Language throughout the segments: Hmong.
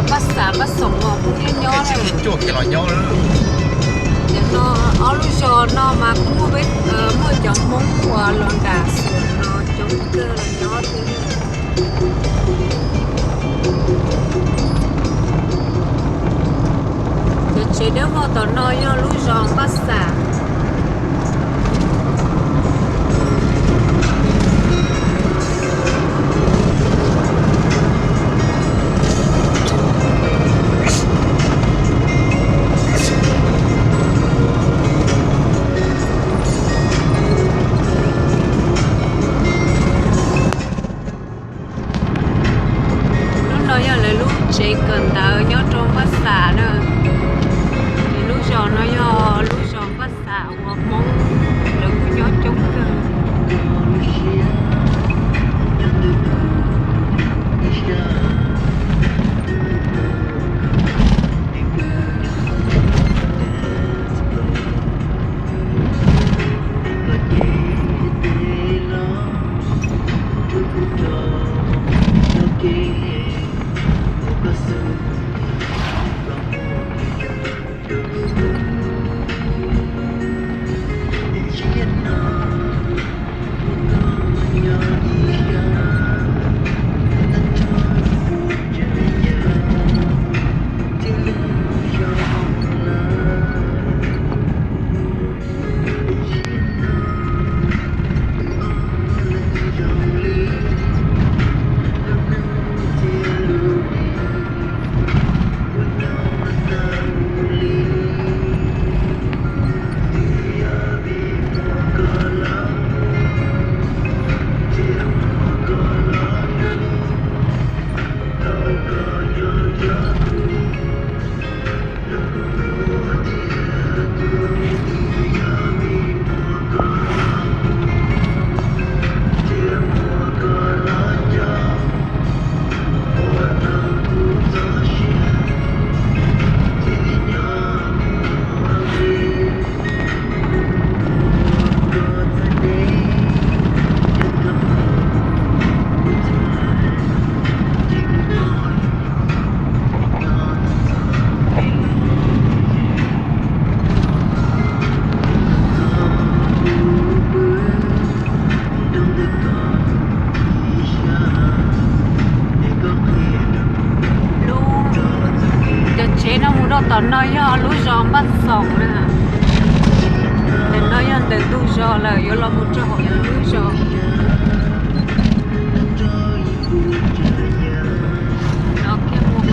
Paj Xam Paj Xoom uas Hmoob nyob nyob. Cov no, ob lub zos no mas kuj muaj, muaj cov Hmoob uas los nram Xoom no coob kawg los nyob thiab. Cov tsev dawb vog tom no yog lub zos Paj Xam. Lub no yog lawv lub tsev kawm ntawv nyob rau Npaj Xam na. Ces lub zos no yog lub zos Npaj Xam uas Hmoob lawv kuj nyob coob kawg. Cov tsev no mus rau tom no yog lub zos Npaj Xoom na. Tam no yog ntawm ntug zos lawm, yuav los mus rau hauv lub zos. Kiag mus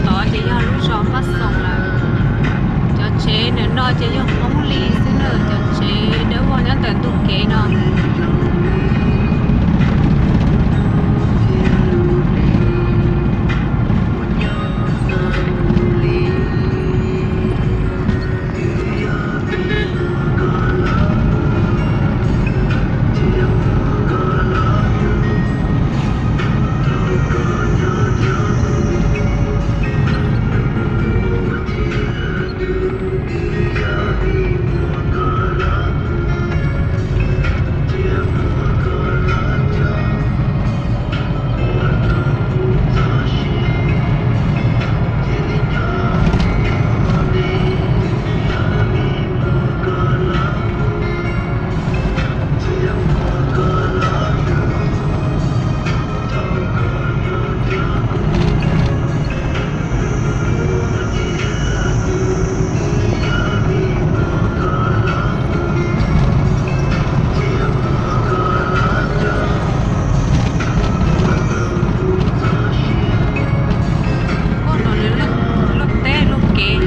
tod ces yog lub zos Npaj Xoom lawm. Cov tsev ntawm no ces yog Hmoob li xwb na, cov tsev dawb vog nyob ntawm ntug kev no. Lub teb lub kev.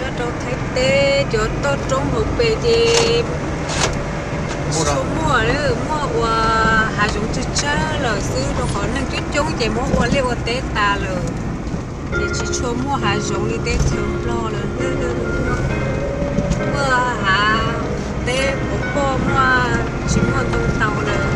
Nyob rau Thaib teb cov toj roob hauv pes ces tsis tshua muaj, muaj ua hav zoov tsawg tsawg lawm xwb, rau qhov neeg coob coob ces muab ua liaj ua teb tas lawm, ces tsis tshua muaj hav zoov li teb chaws Nplog lawm. Tuaj hav teb puas poj muaj tsis muaj ntoo tau na.